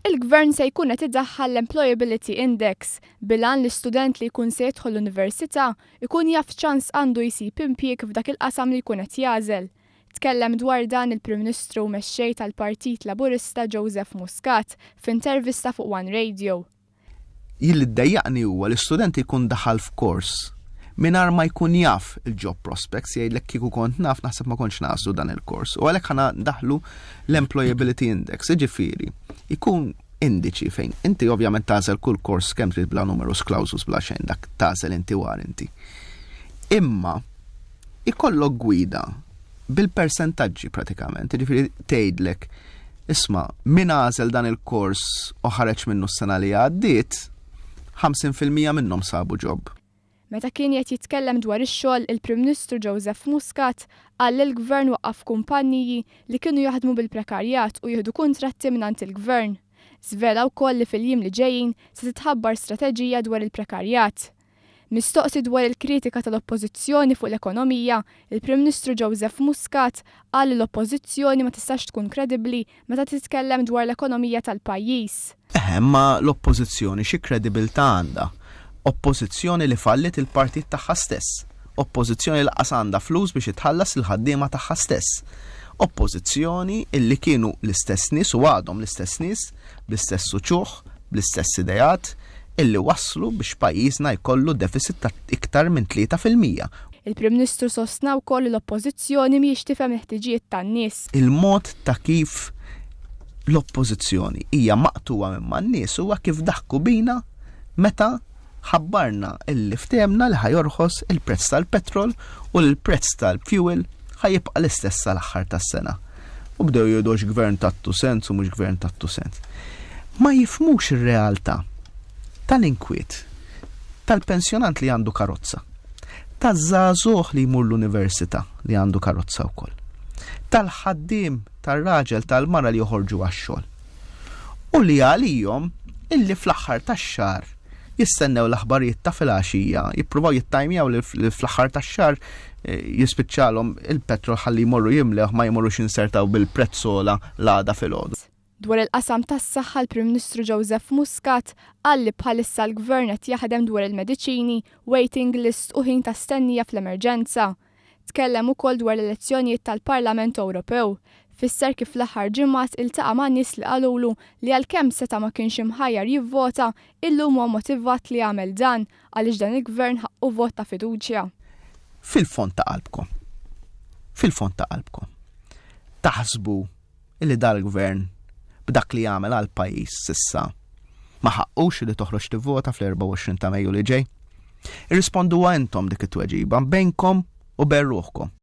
Il-Gvern se jkun qed idaħħal l-Employability Index bil-għan li student li jkun se jidħol l-università jkun jaf x'ċans għandu jsib impjieg f'dak il-qasam li jkun qed jagħżel. Tkellem dwar dan il-Prim Ministru u Mexxej tal-Partit Laburista Joseph Muscat f'intervista fuq One Radio. Jien li ddejjaqni huwa li student jkun daħal f'kors mingħajr ma jkun jaf il-job prospects, jgħidlek kieku kont naf naħseb ma kontx nagħżlu dan il-kors. U għalhekk ħana daħlu l-employability index, jiġifieri jkun indiċi fejn inti ovvjament tagħżel kull kors kemm trid bla numerus clausus bla xejn dak tagħżel inti war inti. Imma ikollok gwida bil-persentaġġi pratikament, jiġifieri tgħidlek Isma', min għażel dan il-kors u ħareġ minnu s-sena li għaddiet, 50% minnhom sabu job. Meta kien qed jitkellem dwar ix-xogħol, il-Prim Ministru Joseph Muscat qal li l-Gvern waqqaf kumpanniji li kienu jaħdmu bil-prekarjat u jieħdu kuntratti mingħand il-Gvern. Żvela wkoll li fil-jiem li ġejjin se titħabbar strateġija dwar il-prekarjat. Mistoqsi dwar il-kritika tal-Oppożizzjoni fuq l-ekonomija, il-Prim Ministru Joseph Muscat qal li l-Oppożizzjoni ma tistax tkun kredibbli meta titkellem dwar l-ekonomija tal-pajjiż. Eħe, imma l-Oppożizzjoni xi kredibilità għandha? Oppożizzjoni li falliet il-partit tagħha stess. Oppożizzjoni li lanqas għandha flus biex itħallas lill-ħaddiema tagħha stess. Oppożizzjoni illi kienu l-istess nies u għadhom l-istess nies, bl-istess uċuħ, bl-istess ideat, illi wasslu biex pajjiżna jkollu deficit ta' iktar minn 3%. Il-Prim Ministru sostna wkoll li l-Oppożizzjoni mhijiex tifhem il-ħtiġijiet tan-nies. Il-mod ta' kif l-Oppożizzjoni hija maqtugħa minn man-nies huwa kif daħku bina meta ħabbarna illi ftehemna li ħa jorħos il-prezz tal-petrol u li l-prezz tal-fuel ħa jibqa' l-istess sal-aħħar tas-sena. U bdew jgħidu għax gvern tattu sens u mhux gvern tattu sens. Ma jifhmux ir-realtà tal-inkwiet tal-pensjonant li għandu karozza, taż-żagħżugħ li jmur l-università li għandu karozza wkoll, tal-ħaddiem, tar-raġel, tal-mara li joħorġu għax-xogħol. U li għalihom illi fl-aħħar tax-xahar jistennew l-aħbarijiet ta' filgħaxija, jippruvaw jittajmjaw li fl-aħħar tax-xahar eh, jispiċċalhom il-petrol ħalli jmorru jimlewh ma jmorrux jinsertaw bil-prezz ogħla l-għada filgħodu. Dwar il-qasam tas-saħħa l-Prim Ministru Joseph Muscat qal li bħalissa l-Gvern qed jaħdem dwar il-mediċini, waiting list u ħin ta' stennija fl-emerġenza. Tkellem ukoll dwar l-elezzjonijiet tal-Parlament Ewropew. Fisser kif fl-aħħar ġimgħat iltaqa' ma' nies li qalulu li għalkemm seta' ma kienx imħajjar jivvota, illum huwa motivat li jagħmel dan għaliex dan il-Gvern ħaqqu vot ta' fiduċja. Fil-fond ta' qalbkom, fil-fond ta' qalbkom, taħsbu illi dal-Gvern b'dak li għamel għall-pajjiż s'issa ma ħaqqux li toħroġ tivvota fl-24 ta' Mejju li ġej? Irrisponduha intom dik it-tweġiba bejnkom u bejn ruħkom.